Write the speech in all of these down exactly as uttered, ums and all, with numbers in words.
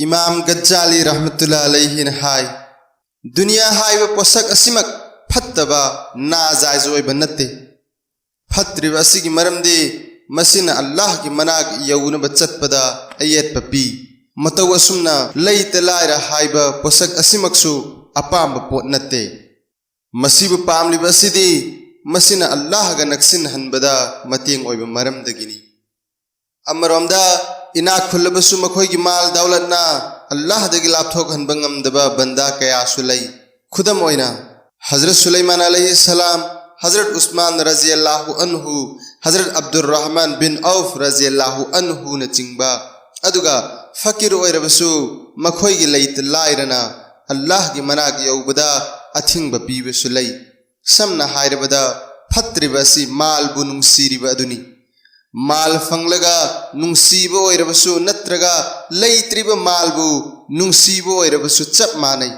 ꯏꯃꯥꯝ ꯒꯖꯥꯂꯤ ꯔꯍꯃꯇꯨꯜꯂꯥ ꯑꯂꯩꯍꯤꯅ ꯍꯥꯏ, ꯗꯨꯅꯤꯌꯥ ꯍꯥꯏꯕ ꯄꯣꯠꯁꯛ ꯑꯁꯤꯃꯛ ꯐꯠꯇꯕ, ꯅꯥꯖꯥꯏꯖ ꯑꯣꯏꯕ ꯅꯠꯇꯦ꯫ ꯐꯠꯇ꯭ꯔꯤꯕ ꯑꯁꯤꯒꯤ ꯃꯔꯝꯗꯤ ꯃꯁꯤꯅ ꯑꯜꯂꯥꯍꯒꯤ ꯃꯅꯥꯛ ꯌꯧꯅꯕ ꯆꯠꯄꯗ ꯑꯌꯦꯠꯄ ꯄꯤ꯫ ꯃꯇꯧ ꯑꯁꯨꯝꯅ ꯂꯩꯇ ꯂꯥꯏꯔ ꯍꯥꯏꯕ ꯄꯣꯠꯁꯛ ꯑꯁꯤꯃꯛꯁꯨ ꯑꯄꯥꯝꯕ ꯄꯣꯠ ꯅꯠꯇꯦ꯫ ꯃꯁꯤꯕꯨ ꯄꯥꯝꯂꯤꯕ ꯑꯁꯤꯗꯤ ꯃꯁꯤꯅ ꯑꯜꯂꯥꯍꯒ ꯅꯛꯁꯤꯟꯍꯟꯕꯗ ꯃꯇꯦꯡ ꯑꯣꯏꯕ ꯃꯔꯝꯗꯒꯤꯅꯤ꯫ ꯑꯃꯔꯣꯝꯗ, ꯏꯅꯥꯛ ꯈꯨꯜꯂꯕꯁꯨ ꯃꯈꯣꯏꯒꯤ ꯃꯥꯜ ꯗꯧꯂꯠꯅ ꯑꯜꯂꯥꯍꯗꯒꯤ ꯂꯥꯞꯊꯣꯛꯍꯟꯕ ꯉꯝꯗꯕ ꯕꯟꯗꯥ ꯀꯌꯥꯁꯨ ꯂꯩ꯫ ꯈꯨꯗꯝ ꯑꯣꯏꯅ, ꯍꯖꯔꯠ ꯁꯨꯂꯩꯃꯥꯟ ꯑꯂꯩꯍꯤ ꯁꯂꯥꯝ, ꯍꯖꯔꯠ ꯎꯁꯃꯥꯟ ꯔꯖꯤꯌꯜꯂꯥꯍꯨ ꯑꯟꯍꯨ, ꯍꯖꯔꯠ ꯑꯕꯗꯨꯔ ꯔꯍꯃꯥꯟ ꯕꯤꯟ ꯑꯧꯐ ꯔꯖꯤꯌꯜꯂꯥꯍꯨ ꯑꯟꯍꯨꯅꯆꯤꯡꯕ, ꯑꯗꯨꯒ ꯐꯀꯤꯔ ꯑꯣꯏꯔꯕꯁꯨ ꯃꯈꯣꯏꯒꯤ ꯂꯩꯇ ꯂꯥꯏꯔꯅ ꯑꯜꯂꯥꯍꯒꯤ ꯃꯅꯥꯛ ꯌꯧꯕꯗ ꯑꯊꯤꯡꯕ ꯄꯤꯕꯁꯨ ꯂꯩ꯫ ꯁꯝꯅ ꯍꯥꯏꯔꯕꯗ, ꯐꯠꯇ꯭ꯔꯤꯕ ꯑꯁꯤ ꯃꯥꯜꯕꯨ ꯅꯨꯡꯁꯤꯔꯤꯕ ꯑꯗꯨꯅꯤ꯫ ꯃꯥꯜ ꯐꯪꯂꯒ ꯅꯨꯡꯁꯤꯕ ꯑꯣꯏꯔꯕꯁꯨ ꯅꯠꯇ꯭ꯔꯒ ꯂꯩꯇ꯭ꯔꯤꯕ ꯃꯥꯜꯕꯨ ꯅꯨꯡꯁꯤꯕ ꯑꯣꯏꯔꯕꯁꯨ ꯆꯞ ꯃꯥꯟꯅꯩ꯫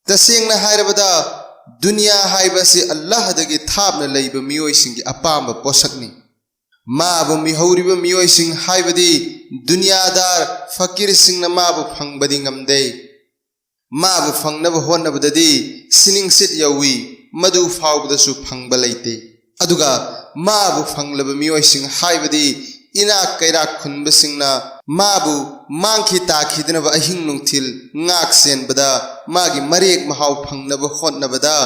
ꯇꯁꯦꯡꯅ ꯍꯥꯏꯔꯕꯗ, ꯗꯨꯅꯤꯌꯥ ꯍꯥꯏꯕ ꯑꯁꯤ ꯑꯜꯂꯥꯍꯗꯒꯤ ꯊꯥꯞꯅ ꯂꯩꯕ ꯃꯤꯑꯣꯏꯁꯤꯡꯒꯤ ꯑꯄꯥꯝꯕ ꯄꯣꯠꯁꯛꯅꯤ꯫ ꯃꯥꯕꯨ ꯃꯤꯍꯧꯔꯤꯕ ꯃꯤꯑꯣꯏꯁꯤꯡ, ꯍꯥꯏꯕꯗꯤ ꯗꯨꯅꯤꯌꯥꯗꯥꯔ ꯐꯀꯤꯔꯁꯤꯡꯅ ꯃꯥꯕꯨ ꯐꯪꯕꯗꯤ ꯉꯝꯗꯦ꯫ ꯃꯥꯕꯨ ꯐꯪꯅꯕ ꯍꯣꯠꯅꯕꯗꯗꯤ ꯁꯤꯅꯤꯡꯁꯤꯠ ꯌꯧꯏ, ꯃꯗꯨ ꯐꯥꯎꯕꯗꯁꯨ ꯐꯪꯕ ꯂꯩꯇꯦ꯫ ꯑꯗꯨꯒ ꯃꯥꯕꯨ ꯐꯪꯂꯕ ꯃꯤꯑꯣꯏꯁꯤꯡ, ꯍꯥꯏꯕꯗꯤ ꯏꯅꯥꯛ ꯀꯩꯔꯥꯛ ꯈꯨꯟꯕꯁꯤꯡꯅ ꯃꯥꯕꯨ ꯃꯥꯡꯈꯤ ꯇꯥꯈꯤꯗꯅꯕ ꯑꯍꯤꯡ ꯅꯨꯡꯊꯤꯜ ꯉꯥꯛ ꯁꯦꯟꯕꯗ, ꯃꯥꯒꯤ ꯃꯔꯦꯛ ꯃꯍꯥꯎ ꯐꯪꯅꯕ ꯍꯣꯠꯅꯕꯗ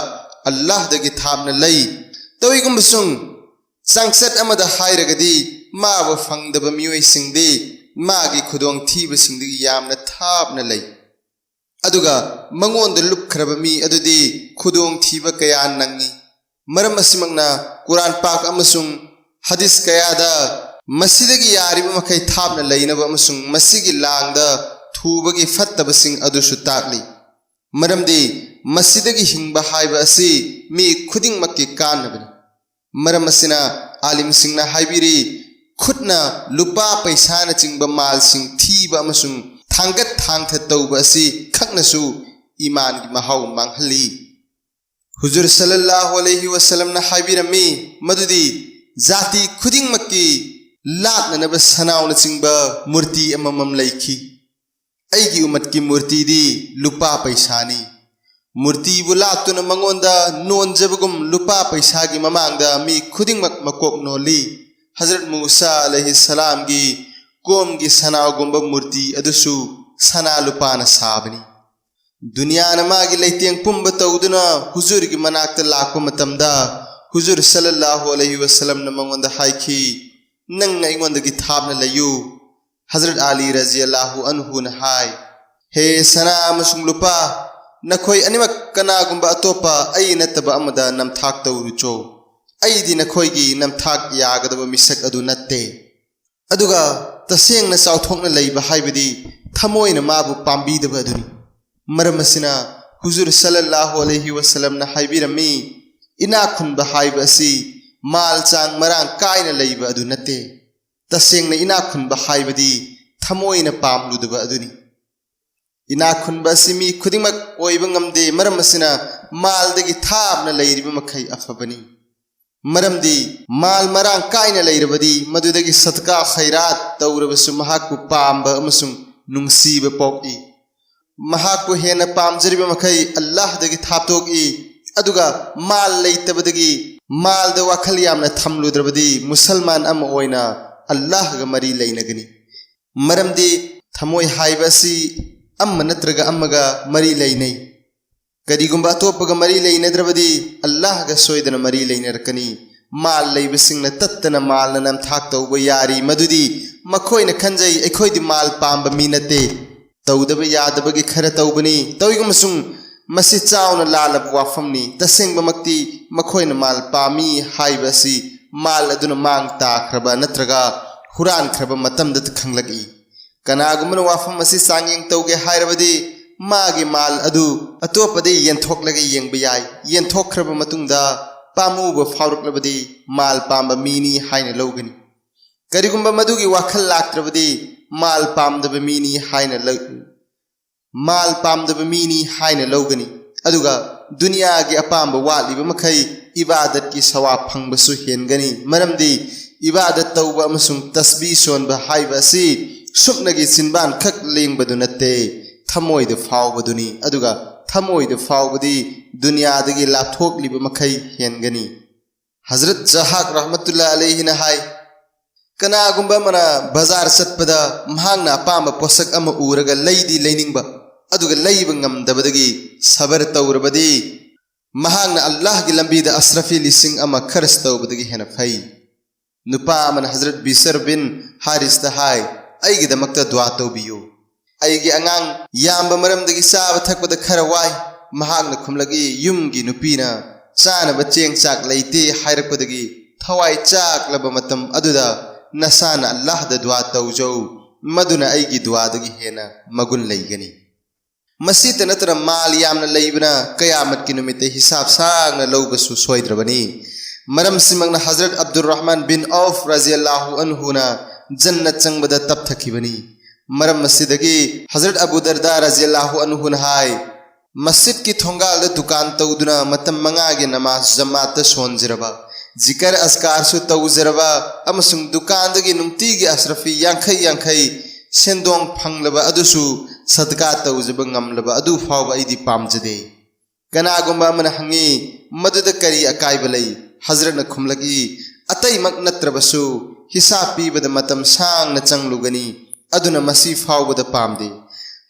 ꯑꯜꯂꯥꯍꯗꯒꯤ ꯊꯥꯞꯅ ꯂꯩ꯫ ꯇꯧꯏꯒꯨꯝꯕꯁꯨꯡ, ꯆꯥꯡꯆꯠ ꯑꯃꯗ ꯍꯥꯏꯔꯒꯗꯤ, ꯃꯥꯕꯨ ꯐꯪꯗꯕ ꯃꯤꯑꯣꯏꯁꯤꯡꯗꯤ ꯃꯥꯒꯤ ꯈꯨꯗꯣꯡꯊꯤꯕꯁꯤꯡꯗꯒꯤ ꯌꯥꯝꯅ ꯊꯥꯞꯅ ꯂꯩ꯫ ꯑꯗꯨꯒ ꯃꯉꯣꯟꯗ ꯂꯨꯞꯈ꯭ꯔꯕ ꯃꯤ ꯑꯗꯨꯗꯤ ꯈꯨꯗꯣꯡꯊꯤꯕ ꯀꯌꯥ ꯅꯪꯉꯤ꯫ ꯃꯔꯝ ꯑꯁꯤꯃꯛꯅ ꯀꯨꯔꯥꯟ ꯄꯥꯛ ꯑꯃꯁꯨꯡ ꯍꯗꯤꯁ ꯀꯌꯥꯗ ꯃꯁꯤꯗꯒꯤ ꯌꯥꯔꯤꯕ ꯃꯈꯩ ꯊꯥꯞꯅ ꯂꯩꯅꯕ ꯑꯃꯁꯨꯡ ꯃꯁꯤꯒꯤ ꯂꯥꯡꯗ ꯊꯨꯕꯒꯤ ꯐꯠꯇꯕꯁꯤꯡ ꯑꯗꯨꯁꯨ ꯇꯥꯛꯂꯤ꯫ ꯃꯔꯝꯗꯤ ꯃꯁꯤꯗꯒꯤ ꯍꯤꯡꯕ ꯍꯥꯏꯕ ꯑꯁꯤ ꯃꯤ ꯈꯨꯗꯤꯡꯃꯛꯀꯤ ꯀꯥꯟꯅꯕꯅꯤ꯫ ꯃꯔꯝ ꯑꯁꯤꯅ ꯑꯥꯂꯤꯝꯁꯤꯡꯅ ꯍꯥꯏꯕꯤꯔꯤ, ꯈꯨꯠꯅ ꯂꯨꯄꯥ ꯄꯩꯁꯥꯅꯆꯤꯡꯕ ꯃꯥꯜꯁꯤꯡ ꯊꯤꯕ ꯑꯃꯁꯨꯡ ꯊꯥꯡꯒꯠ ꯊꯥꯡꯊ ꯇꯧꯕ ꯑꯁꯤ ꯈꯛꯅꯁꯨ ꯏꯃꯥꯟꯒꯤ ꯃꯍꯥꯎ ꯃꯥꯡꯍꯜꯂꯤ꯫ ꯍꯨꯖꯨꯔ ꯁꯜꯂꯜꯂꯥꯍꯨ ꯑꯂꯩꯍꯤ ꯋꯁꯜꯂꯝꯅ ꯍꯥꯏꯕꯤꯔꯝꯃꯤ ꯃꯗꯨꯗꯤ ꯖꯥꯇꯤ ꯈꯨꯗꯤꯡꯃꯛꯀꯤ ꯂꯥꯠꯅꯅꯕ ꯁꯅꯥꯎꯅꯆꯤꯡꯕ ꯃꯨꯔꯇꯤ ꯑꯃꯃꯝ ꯂꯩꯈꯤ꯫ ꯑꯩꯒꯤ ꯎꯃꯠꯀꯤ ꯃꯨꯔꯇꯤꯗꯤ ꯂꯨꯄꯥ ꯄꯩꯁꯥꯅꯤ꯫ ꯃꯨꯔꯇꯤꯕꯨ ꯂꯥꯠꯇꯨꯅ ꯃꯉꯣꯟꯗ ꯅꯣꯟꯖꯕꯒꯨꯝ ꯂꯨꯄꯥ ꯄꯩꯁꯥꯒꯤ ꯃꯃꯥꯡꯗ ꯃꯤ ꯈꯨꯗꯤꯡꯃꯛ ꯃꯀꯣꯛ ꯅꯣꯜꯂꯤ꯫ ꯍꯖꯔꯠ ꯃꯨꯁꯥ ꯑꯂꯩꯍꯤ ꯁꯂꯥꯝꯒꯤ ꯀꯣꯝꯒꯤ ꯁꯅꯥꯒꯨꯝꯕ ꯃꯨꯔꯇꯤ ꯑꯗꯨꯁꯨ ꯁꯅꯥ ꯂꯨꯄꯥꯅ ꯁꯥꯕꯅꯤ꯫ ꯗꯨꯅꯤꯌꯥꯅ ꯃꯥꯒꯤ ꯂꯩꯇꯦꯡ ꯄꯨꯝꯕ ꯇꯧꯗꯨꯅ ꯍꯨꯖꯨꯔꯒꯤ ꯃꯅꯥꯛꯇ ꯂꯥꯛꯄ ꯃꯇꯝꯗ ꯍꯨꯖꯨꯔ ꯁꯜꯂꯜꯂꯥꯍꯨ ꯑꯂꯩꯍꯤ ꯋꯁꯜꯂꯝꯅ ꯃꯉꯣꯟꯗ ꯍꯥꯏꯈꯤ, "ꯅꯪ ꯑꯩꯉꯣꯟꯗꯒꯤ ꯊꯥꯞꯅ ꯂꯩꯌꯨ꯫" ꯍꯖꯔꯠ ꯑꯂꯤ ꯔꯖꯤꯌꯜꯂꯥꯍꯨ ꯑꯟꯍꯨꯅ ꯍꯥꯏ, "ꯍꯦ ꯁꯅꯥ ꯑꯃꯁꯨꯡ ꯂꯨꯄꯥ, ꯅꯈꯣꯏ ꯑꯅꯤꯃꯛ ꯀꯅꯥꯒꯨꯝꯕ ꯑꯇꯣꯞꯄ ꯑꯩ ꯅꯠꯇꯕ ꯑꯃꯗ ꯅꯝꯊꯥꯛ ꯇꯧꯔꯨꯆꯣ꯫ ꯑꯩꯗꯤ ꯅꯈꯣꯏꯒꯤ ꯅꯝꯊꯥꯛ ꯌꯥꯒꯗꯕ ꯃꯤꯁꯛ ꯑꯗꯨ ꯅꯠꯇꯦ꯫" ꯑꯗꯨꯒ ꯇꯁꯦꯡꯅ ꯆꯥꯎꯊꯣꯛꯅ ꯂꯩꯕ ꯍꯥꯏꯕꯗꯤ ꯊꯃꯣꯏꯅ ꯃꯥꯕꯨ ꯄꯥꯝꯕꯤꯗꯕ ꯑꯗꯨꯅꯤ꯫ ꯃꯔꯝ ꯑꯁꯤꯅ ꯍꯨꯖꯨꯔ ꯁꯜꯂꯜꯂꯥꯍꯨ ꯑꯂꯩꯍꯤ ꯋꯁꯜꯂꯝꯅ ꯍꯥꯏꯕꯤꯔꯝꯃꯤ, "ꯏꯅꯥꯛ ꯈꯨꯟꯕ ꯍꯥꯏꯕ ꯑꯁꯤ ꯃꯥꯜ ꯆꯥꯡ ꯃꯔꯥꯡ ꯀꯥꯏꯅ ꯂꯩꯕ ꯑꯗꯨ ꯅꯠꯇꯦ꯫ ꯇꯁꯦꯡꯅ ꯏꯅꯥꯛ ꯈꯨꯟꯕ ꯍꯥꯏꯕꯗꯤ ꯊꯃꯣꯏꯅ ꯄꯥꯝꯂꯨꯗꯕ ꯑꯗꯨꯅꯤ꯫" ꯏꯅꯥꯛ ꯈꯨꯟꯕ ꯑꯁꯤ ꯃꯤ ꯈꯨꯗꯤꯡꯃꯛ ꯑꯣꯏꯕ ꯉꯝꯗꯦ꯫ ꯃꯔꯝ ꯑꯁꯤꯅ ꯃꯥꯜꯗꯒꯤ ꯊꯥꯞꯅ ꯂꯩꯔꯤꯕ ꯃꯈꯩ ꯑꯐꯕꯅꯤ꯫ ꯃꯔꯝꯗꯤ ꯃꯥꯜ ꯃꯔꯥꯡ ꯀꯥꯏꯅ ꯂꯩꯔꯕꯗꯤ ꯃꯗꯨꯗꯒꯤ ꯁꯗꯀꯥ ꯈꯩꯔꯥꯠ ꯇꯧꯔꯕꯁꯨ ꯃꯍꯥꯛꯄꯨ ꯄꯥꯝꯕ ꯑꯃꯁꯨꯡ ꯅꯨꯡꯁꯤꯕ ꯄꯣꯛꯏ꯫ ꯃꯍꯥꯛꯄꯨ ꯍꯦꯟꯅ ꯄꯥꯝꯖꯔꯤꯕ ꯃꯈꯩ ꯑꯜꯂꯥꯍꯗꯒꯤ ꯊꯥꯞꯇꯣꯛꯏ꯫ ꯑꯗꯨꯒ ꯃꯥꯜ ꯂꯩꯇꯕꯗꯒꯤ, ꯃꯥꯜꯗ ꯋꯥꯈꯜ ꯌꯥꯝꯅ ꯊꯝꯂꯨꯗ꯭ꯔꯕꯗꯤ ꯃꯨꯁꯜꯃꯥꯟ ꯑꯃ ꯑꯣꯏꯅ ꯑꯜꯂꯥꯍꯒ ꯃꯔꯤ ꯂꯩꯅꯒꯅꯤ꯫ ꯃꯔꯝꯗꯤ ꯊꯃꯣꯏ ꯍꯥꯏꯕ ꯑꯁꯤ ꯑꯃ ꯅꯠꯇ꯭ꯔꯒ ꯑꯃꯒ ꯃꯔꯤ ꯂꯩꯅꯩ꯫ ꯀꯔꯤꯒꯨꯝꯕ ꯑꯇꯣꯞꯄꯒ ꯃꯔꯤ ꯂꯩꯅꯗ꯭ꯔꯕꯗꯤ ꯑꯜꯂꯥꯍꯒ ꯁꯣꯏꯗꯅ ꯃꯔꯤ ꯂꯩꯅꯔꯛꯀꯅꯤ꯫ ꯃꯥꯜ ꯂꯩꯕꯁꯤꯡꯅ ꯇꯠꯇꯅ ꯃꯥꯜꯅ ꯅꯝꯊꯥꯛ ꯇꯧꯕ ꯌꯥꯔꯤ꯫ ꯃꯗꯨꯗꯤ ꯃꯈꯣꯏꯅ ꯈꯟꯖꯩ, "ꯑꯩꯈꯣꯏꯗꯤ ꯃꯥꯜ ꯄꯥꯝꯕ ꯃꯤ ꯅꯠꯇꯦ, ꯇꯧꯗꯕ ꯌꯥꯗꯕꯒꯤ ꯈꯔ ꯇꯧꯕꯅꯤ꯫" ꯇꯧꯏꯒꯨꯝꯕꯁꯨꯡ ꯃꯁꯤ ꯆꯥꯎꯅ ꯂꯥꯜꯂꯕ ꯋꯥꯐꯝꯅꯤ꯫ ꯇꯁꯦꯡꯕꯃꯛꯇꯤ ꯃꯈꯣꯏꯅ ꯃꯥꯜ ꯄꯥꯝꯃꯤ ꯍꯥꯏꯕ ꯑꯁꯤ ꯃꯥꯜ ꯑꯗꯨꯅ ꯃꯥꯡ ꯇꯥꯈ꯭ꯔꯕ ꯅꯠꯇ꯭ꯔꯒ ꯍꯨꯔꯥꯟꯈ꯭ꯔꯕ ꯃꯇꯝꯗ ꯈꯪꯂꯛꯏ꯫ ꯀꯅꯥꯒꯨꯝꯕꯅ ꯋꯥꯐꯝ ꯑꯁꯤ ꯆꯥꯡꯌꯦꯡ ꯇꯧꯒꯦ ꯍꯥꯏꯔꯕꯗꯤ ꯃꯥꯒꯤ ꯃꯥꯜ ꯑꯗꯨ ꯑꯇꯣꯞꯄꯗ ꯌꯦꯟꯊꯣꯛꯂꯒ ꯌꯦꯡꯕ ꯌꯥꯏ꯫ ꯌꯦꯟꯊꯣꯛꯈ꯭ꯔꯕ ꯃꯇꯨꯡꯗ ꯄꯥꯝꯃꯨꯕ ꯐꯥꯎꯔꯛꯂꯕꯗꯤ ꯃꯥꯜ ꯄꯥꯝꯕ ꯃꯤꯅꯤ ꯍꯥꯏꯅ ꯂꯧꯒꯅꯤ꯫ ꯀꯔꯤꯒꯨꯝꯕ ꯃꯗꯨꯒꯤ ꯋꯥꯈꯜ ꯂꯥꯛꯇ꯭ꯔꯕꯗꯤ ꯃꯥꯜ ꯄꯥꯝꯗꯕ ꯃꯤꯅꯤ ꯍꯥꯏꯅ ꯂꯧ-, ꯃꯥꯜ ꯄꯥꯝꯗꯕ ꯃꯤꯅꯤ ꯍꯥꯏꯅ ꯂꯧꯒꯅꯤ꯫ ꯑꯗꯨꯒ ꯗꯨꯅꯤꯌꯥꯒꯤ ꯑꯄꯥꯝꯕ ꯋꯥꯠꯂꯤꯕ ꯃꯈꯩ ꯏꯕꯥꯗꯠꯀꯤ ꯁꯋꯥꯕ ꯐꯪꯕꯁꯨ ꯍꯦꯟꯒꯅꯤ꯫ ꯃꯔꯝꯗꯤ ꯏꯕꯥꯗꯠ ꯇꯧꯕ ꯑꯃꯁꯨꯡ ꯇꯁꯕꯤ ꯁꯣꯟꯕ ꯍꯥꯏꯕ ꯑꯁꯤ ꯁꯨꯞꯅꯒꯤ ꯆꯤꯟꯕꯥꯟ ꯈꯛ ꯂꯦꯡꯕꯗꯨ ꯅꯠꯇꯦ, ꯊꯃꯣꯏꯗ ꯐꯥꯎꯕꯗꯨꯅꯤ꯫ ꯑꯗꯨꯒ ꯊꯃꯣꯏꯗ ꯐꯥꯎꯕꯗꯤ ꯗꯨꯅꯤꯌꯥꯗꯒꯤ ꯂꯥꯞꯊꯣꯛꯂꯤꯕ ꯃꯈꯩ ꯍꯦꯟꯒꯅꯤ꯫ ꯍꯖꯔꯠ ꯖꯍꯥꯛ ꯔꯍꯃꯇꯨꯜꯂꯥ ꯑꯂꯩꯍꯤꯅ ꯍꯥꯏ, ꯀꯅꯥꯒꯨꯝꯕ ꯑꯃꯅ ꯕꯖꯥꯔ ꯆꯠꯄꯗ ꯃꯍꯥꯛꯅ ꯑꯄꯥꯝꯕ ꯄꯣꯠꯁꯛ ꯑꯃ ꯎꯔꯒ ꯂꯩꯗꯤ ꯂꯩꯅꯤꯡꯕ, ꯑꯗꯨꯒ ꯂꯩꯕ ꯉꯝꯗꯕꯗꯒꯤ ꯁꯕꯔ ꯇꯧꯔꯕꯗꯤ, ꯃꯍꯥꯛꯅ ꯑꯜꯂꯥꯍꯒꯤ ꯂꯝꯕꯤꯗ ꯑꯁ꯭ꯔꯐꯤ ꯂꯤꯁꯤꯡ ꯑꯃ ꯈꯔꯆ ꯇꯧꯕꯗꯒꯤ ꯍꯦꯟꯅ ꯐꯩ꯫ ꯅꯨꯄꯥ ꯑꯃꯅ ꯍꯖꯔꯠ ꯕꯤꯁꯔ ꯕꯤꯟ ꯍꯥꯔꯤꯁꯇ ꯍꯥꯏ, "ꯑꯩꯒꯤꯗꯃꯛꯇ ꯗꯨꯋꯥ ꯇꯧꯕꯤꯌꯨ꯫ ꯑꯩꯒꯤ ꯑꯉꯥꯡ ꯌꯥꯝꯕ ꯃꯔꯝꯗꯒꯤ ꯆꯥꯕ ꯊꯛꯄꯗ ꯈꯔ ꯋꯥꯏ꯫" ꯃꯍꯥꯛꯅ ꯈꯨꯝꯂꯛꯏ, "ꯌꯨꯝꯒꯤ ꯅꯨꯄꯤꯅ ꯆꯥꯅꯕ ꯆꯦꯡ ꯆꯥꯛ ꯂꯩꯇꯦ ꯍꯥꯏꯔꯛꯄꯗꯒꯤ ꯊꯋꯥꯏ ꯆꯥꯛꯂꯕ ꯃꯇꯝ ꯑꯗꯨꯗ ꯅꯁꯥꯅ ꯑꯜꯂꯥꯍꯗ ꯗꯨꯋꯥ ꯇꯧꯖꯧ, ꯃꯗꯨꯅ ꯑꯩꯒꯤ ꯗꯨꯋꯥꯗꯒꯤ ꯍꯦꯟꯅ ꯃꯒꯨꯟ ꯂꯩꯒꯅꯤ꯫" ꯃꯁꯤꯇ ꯅꯠꯇꯅ, ꯃꯥꯜ ꯌꯥꯝꯅ ꯂꯩꯕꯅ ꯀꯌꯥꯃꯠꯀꯤ ꯅꯨꯃꯤꯠꯇ ꯍꯤꯁꯥꯕ ꯁꯥꯡꯅ ꯂꯧꯕꯁꯨ ꯁꯣꯏꯗ꯭ꯔꯕꯅꯤ꯫ ꯃꯔꯝꯁꯤꯃꯛꯅ ꯍꯖꯔꯠ ꯑꯕꯗꯨꯔ ꯔꯍꯃꯥꯟ ꯕꯤꯟ ꯑꯧꯐ ꯔꯖꯤꯌꯜꯂꯥꯍꯨ ꯑꯟꯍꯨꯅ ꯖꯟꯅꯠ ꯆꯪꯕꯗ ꯇꯞꯊꯈꯤꯕꯅꯤ꯫ ꯃꯔꯝ ꯑꯁꯤꯗꯒꯤ ꯍꯖꯔꯠ ꯑꯕꯨ ꯗꯔꯗꯥ ꯔꯖꯤꯌꯜꯂꯥꯍꯨ ꯑꯟꯍꯨꯅ ꯍꯥꯏ, "ꯃꯁꯖꯤꯗꯀꯤ ꯊꯣꯡꯒꯥꯜꯗ ꯗꯨꯀꯥꯟ ꯇꯧꯗꯨꯅ ꯃꯇꯝ ꯃꯉꯥꯒꯤ ꯅꯃꯥꯖ ꯖꯃꯥꯠꯇ ꯁꯣꯟꯖꯔꯕ, ꯖꯤꯀꯔ ꯑꯁꯀꯥꯔꯁꯨ ꯇꯧꯖꯔꯕ ꯑꯃꯁꯨꯡ ꯗꯨꯀꯥꯟꯗꯒꯤ ꯅꯨꯡꯇꯤꯒꯤ ꯑꯁ꯭ꯔꯐꯤ ꯌꯥꯡꯈꯩ ꯌꯥꯡꯈꯩ ꯁꯦꯟꯗꯣꯡ ꯐꯪꯂꯕ ꯑꯗꯨꯁꯨ ꯁꯗꯀꯥ ꯇꯧꯖꯕ ꯉꯝꯂꯕ ꯑꯗꯨ ꯐꯥꯎꯕ ꯑꯩꯗꯤ ꯄꯥꯝꯖꯗꯦ꯫" ꯀꯅꯥꯒꯨꯝꯕ ꯑꯃꯅ ꯍꯪꯉꯤ, "ꯃꯗꯨꯗ ꯀꯔꯤ ꯑꯀꯥꯏꯕ ꯂꯩ?" ꯍꯖꯔꯠꯅ ꯈꯨꯝꯂꯛꯏ, "ꯑꯇꯩꯃꯛ ꯅꯠꯇ꯭ꯔꯕꯁꯨ ꯍꯤꯁꯥꯕ ꯄꯤꯕꯗ ꯃꯇꯝ ꯁꯥꯡꯅ ꯆꯪꯂꯨꯒꯅꯤ, ꯑꯗꯨꯅ ꯃꯁꯤ ꯐꯥꯎꯕꯗ ꯄꯥꯝꯗꯦ꯫"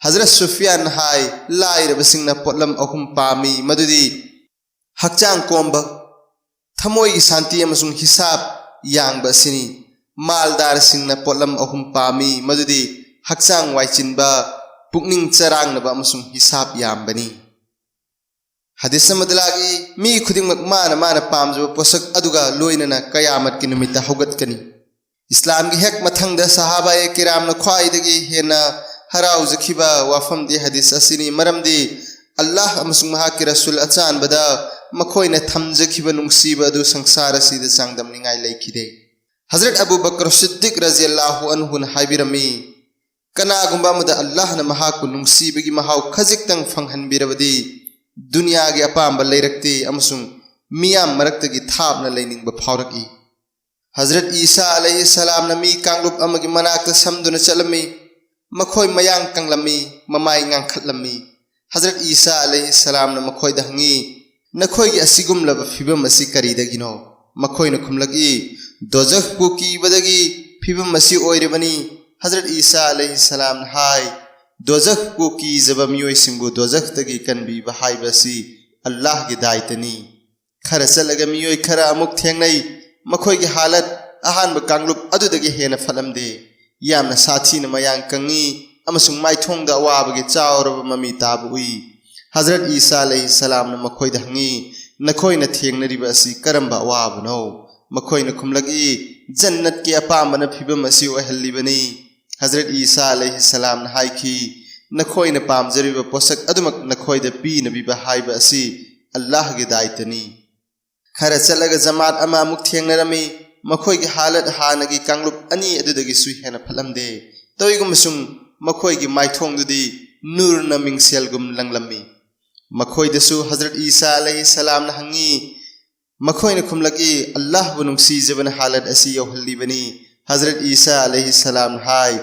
ꯍꯖꯔꯠ ꯁꯨꯐꯤꯌꯥꯟ ꯍꯥꯏ, "ꯂꯥꯏꯔꯕꯁꯤꯡꯅ ꯄꯣꯠꯂꯝ ꯑꯍꯨꯝ ꯄꯥꯝꯃꯤ, ꯃꯗꯨꯗꯤ ꯍꯛꯆꯥꯡ ꯀꯣꯝꯕ, ꯊꯃꯣꯏꯒꯤ ꯁꯥꯟꯇꯤ ꯑꯃꯁꯨꯡ ꯍꯤꯁꯥꯕ ꯌꯥꯡꯕ ꯑꯁꯤꯅꯤ꯫ ꯃꯥꯜꯗꯥꯔꯁꯤꯡꯅ ꯄꯣꯠꯂꯝ ꯑꯍꯨꯝ ꯄꯥꯝꯃꯤ, ꯃꯗꯨꯗꯤ ꯍꯛꯆꯥꯡ ꯋꯥꯏꯆꯤꯟꯕ, ꯄꯨꯛꯅꯤꯡ ꯆꯔꯥꯡꯅꯕ ꯑꯃꯁꯨꯡ ꯍꯤꯁꯥꯕ ꯌꯥꯝꯕꯅꯤ꯫" ꯍꯗꯤꯁ ꯑꯃꯗ ꯂꯥꯛꯏ, "ꯃꯤ ꯈꯨꯗꯤꯡꯃꯛ ꯃꯥꯅ ꯃꯥꯅ ꯄꯥꯝꯖꯕ ꯄꯣꯠꯁꯛ ꯑꯗꯨꯒ ꯂꯣꯏꯅꯅ ꯀꯌꯥꯃꯠꯀꯤ ꯅꯨꯃꯤꯠꯇ ꯍꯧꯒꯠꯀꯅꯤ꯫" ꯏꯁꯂꯥꯝꯒꯤ ꯍꯦꯛ ꯃꯊꯪꯗ ꯁꯍꯥꯕꯥꯌꯦ ꯀꯤꯔꯥꯝꯅ ꯈ꯭ꯋꯥꯏꯗꯒꯤ ꯍꯦꯟꯅ ꯍꯔꯥꯎꯖꯈꯤꯕ ꯋꯥꯐꯝꯗꯤ ꯍꯗꯤꯁ ꯑꯁꯤꯅꯤ, ꯃꯔꯝꯗꯤ ꯑꯜꯂꯥꯍ ꯑꯃꯁꯨꯡ ꯃꯍꯥꯛꯀꯤ ꯔꯁꯨꯜ ꯑꯆꯥꯟꯕꯗ ꯃꯈꯣꯏꯅ ꯊꯝꯖꯈꯤꯕ ꯅꯨꯡꯁꯤꯕ ꯑꯗꯨ ꯁꯪꯁꯥꯔ ꯑꯁꯤꯗ ꯆꯥꯡꯗꯝꯅꯤꯡꯉꯥꯏ ꯂꯩꯈꯤꯗꯦ꯫ ꯍꯖꯔꯠ ꯑꯕꯨ ꯕꯀꯔ ꯁꯤꯗꯤꯛ ꯔꯖꯤꯌꯜꯂꯥꯍꯨ ꯑꯟꯍꯨꯅ ꯍꯥꯏꯕꯤꯔꯝꯃꯤ, "ꯀꯅꯥꯒꯨꯝꯕ ꯑꯃꯗ ꯑꯜꯂꯥꯍꯅ ꯃꯍꯥꯛꯄꯨ ꯅꯨꯡꯁꯤꯕꯒꯤ ꯃꯍꯥꯎ ꯈꯖꯤꯛꯇꯪ ꯐꯪꯍꯟꯕꯤꯔꯕꯗꯤ, ꯗꯨꯅꯤꯌꯥꯒꯤ ꯑꯄꯥꯝꯕ ꯂꯩꯔꯛꯇꯦ ꯑꯃꯁꯨꯡ ꯃꯤꯌꯥꯝ ꯃꯔꯛꯇꯒꯤ ꯊꯥꯞꯅ ꯂꯩꯅꯤꯡꯕ ꯐꯥꯎꯔꯛꯏ꯫" ꯍꯖꯔꯠ ꯏꯁꯥ ꯑꯂꯩꯍꯤ ꯁꯂꯥꯝꯅ ꯃꯤ ꯀꯥꯡꯂꯨꯞ ꯑꯃꯒꯤ ꯃꯅꯥꯛꯇ ꯁꯝꯗꯨꯅ ꯆꯠꯂꯝꯃꯤ꯫ ꯃꯈꯣꯏ ꯃꯌꯥꯡ ꯀꯪꯂꯝꯃꯤ, ꯃꯃꯥꯏ ꯉꯥꯡꯈꯠꯂꯝꯃꯤ꯫ ꯍꯖꯔꯠ ꯏꯁꯥ ꯑꯂꯩꯍꯤ ꯁꯂꯥꯝꯅ ꯃꯈꯣꯏꯗ ꯍꯪꯉꯤ, "ꯅꯈꯣꯏꯒꯤ ꯑꯁꯤꯒꯨꯝꯂꯕ ꯐꯤꯕꯝ ꯑꯁꯤ ꯀꯔꯤꯗꯒꯤꯅꯣ?" ꯃꯈꯣꯏꯅ ꯈꯨꯝꯂꯛꯏ, "ꯗꯣꯖꯈꯄꯨ ꯀꯤꯕꯗꯒꯤ ꯐꯤꯕꯝ ꯑꯁꯤ ꯑꯣꯏꯔꯤꯕꯅꯤ꯫" ꯍꯖꯔꯠ ꯏꯁꯥ ꯑꯂꯩꯍꯤ ꯁꯂꯥꯝꯅ ꯍꯥꯏ, "ꯗꯣꯖꯈꯄꯨ ꯀꯤꯖꯕ ꯃꯤꯑꯣꯏꯁꯤꯡꯕꯨ ꯗꯣꯖꯈꯇꯒꯤ ꯀꯟꯕꯤꯕ ꯍꯥꯏꯕ ꯑꯁꯤ ꯑꯜꯂꯥꯍꯒꯤ ꯗꯥꯏꯇꯅꯤ꯫" ꯈꯔ ꯆꯠꯂꯒ ꯃꯤꯑꯣꯏ ꯈꯔ ꯑꯃꯨꯛ ꯊꯦꯡꯅꯩ꯫ ꯃꯈꯣꯏꯒꯤ ꯍꯥꯂꯠ ꯑꯍꯥꯟꯕ ꯀꯥꯡꯂꯨꯞ ꯑꯗꯨꯗꯒꯤ ꯍꯦꯟꯅ ꯐꯠꯂꯝꯗꯦ꯫ ꯌꯥꯝꯅ ꯁꯥꯊꯤꯅ ꯃꯌꯥꯡ ꯀꯪꯉꯤ ꯑꯃꯁꯨꯡ ꯃꯥꯏꯊꯣꯡꯗ ꯑꯋꯥꯕꯒꯤ ꯆꯥꯎꯔꯕ ꯃꯃꯤ ꯇꯥꯕ ꯎꯏ꯫ ꯍꯖꯔꯠ ꯏꯁꯥ ꯑꯂꯩꯍꯤ ꯁꯂꯥꯝꯅ ꯃꯈꯣꯏꯗ ꯍꯪꯉꯤ, "ꯅꯈꯣꯏꯅ ꯊꯦꯡꯅꯔꯤꯕ ꯑꯁꯤ ꯀꯔꯝꯕ ꯑꯋꯥꯕꯅꯣ?" ꯃꯈꯣꯏꯅ ꯈꯨꯝꯂꯛꯏ, "ꯖꯟꯅꯠꯀꯤ ꯑꯄꯥꯝꯕꯅ ꯐꯤꯕꯝ ꯑꯁꯤ ꯑꯣꯏꯍꯜꯂꯤꯕꯅꯤ꯫" ꯍꯖꯔꯠ ꯏꯁꯥ ꯑꯂꯩꯍꯤ ꯁꯂꯥꯝꯅ ꯍꯥꯏꯈꯤ, "ꯅꯈꯣꯏꯅ ꯄꯥꯝꯖꯔꯤꯕ ꯄꯣꯠꯁꯛ ꯑꯗꯨꯃꯛ ꯅꯈꯣꯏꯗ ꯄꯤꯅꯕꯤꯕ ꯍꯥꯏꯕ ꯑꯁꯤ ꯑꯜꯂꯥꯍꯒꯤ ꯗꯥꯏꯇꯅꯤ꯫" ꯈꯔ ꯆꯠꯂꯒ ꯖꯃꯥꯠ ꯑꯃ ꯑꯃꯨꯛ ꯊꯦꯡꯅꯔꯝꯃꯤ꯫ ꯃꯈꯣꯏꯒꯤ ꯍꯥꯂꯠ ꯍꯥꯟꯅꯒꯤ ꯀꯥꯡꯂꯨꯞ ꯑꯅꯤ ꯑꯗꯨꯗꯒꯤꯁꯨ ꯍꯦꯟꯅ ꯐꯠꯂꯝꯗꯦ꯫ ꯇꯧꯏꯒꯨꯝꯕꯁꯨꯡ ꯃꯈꯣꯏꯒꯤ ꯃꯥꯏꯊꯣꯡꯗꯨꯗꯤ ꯅꯨꯔꯅ ꯃꯤꯡꯁꯦꯜꯒꯨꯝ ꯂꯪꯂꯝꯃꯤ꯫ ꯃꯈꯣꯏꯗꯁꯨ ꯍꯖꯔꯠ ꯏꯁꯥ ꯑꯂꯩꯍꯤ ꯁꯂꯥꯝꯅ ꯍꯪꯉꯤ꯫ ꯃꯈꯣꯏꯅ ꯈꯨꯝꯂꯛꯏ, "ꯑꯜꯂꯥꯍꯕꯨ ꯅꯨꯡꯁꯤꯖꯕꯅ ꯍꯥꯂꯠ ꯑꯁꯤ ꯌꯧꯍꯜꯂꯤꯕꯅꯤ꯫" ꯍꯖꯔꯠ ꯏꯁꯥ ꯑꯂꯩꯍꯤ ꯁꯂꯥꯝꯅ ꯍꯥꯏ,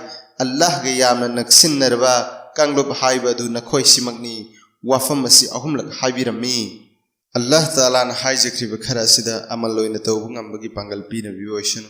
"ꯑꯜꯂꯥꯍꯒ ꯌꯥꯝꯅ ꯅꯛꯁꯤꯟꯅꯔꯕ ꯀꯥꯡꯂꯨꯞ ꯍꯥꯏꯕ ꯑꯗꯨ ꯅꯈꯣꯏꯁꯤꯃꯛꯅꯤ꯫" ꯋꯥꯐꯝ ꯑꯁꯤ ꯑꯍꯨꯝꯂꯛ ꯍꯥꯏꯕꯤꯔꯝꯃꯤ꯫ ꯑꯜꯂꯥꯍ ꯇꯥꯂꯥꯅ ꯍꯥꯏꯖꯈ꯭ꯔꯤꯕ ꯈꯔ ꯑꯁꯤꯗ ꯑꯃꯜ ꯑꯣꯏꯅ ꯇꯧꯕ ꯉꯝꯕꯒꯤ ꯄꯥꯡꯒꯜ ꯄꯤꯅꯕꯤꯕ ꯑꯣꯏꯁꯅꯨ꯫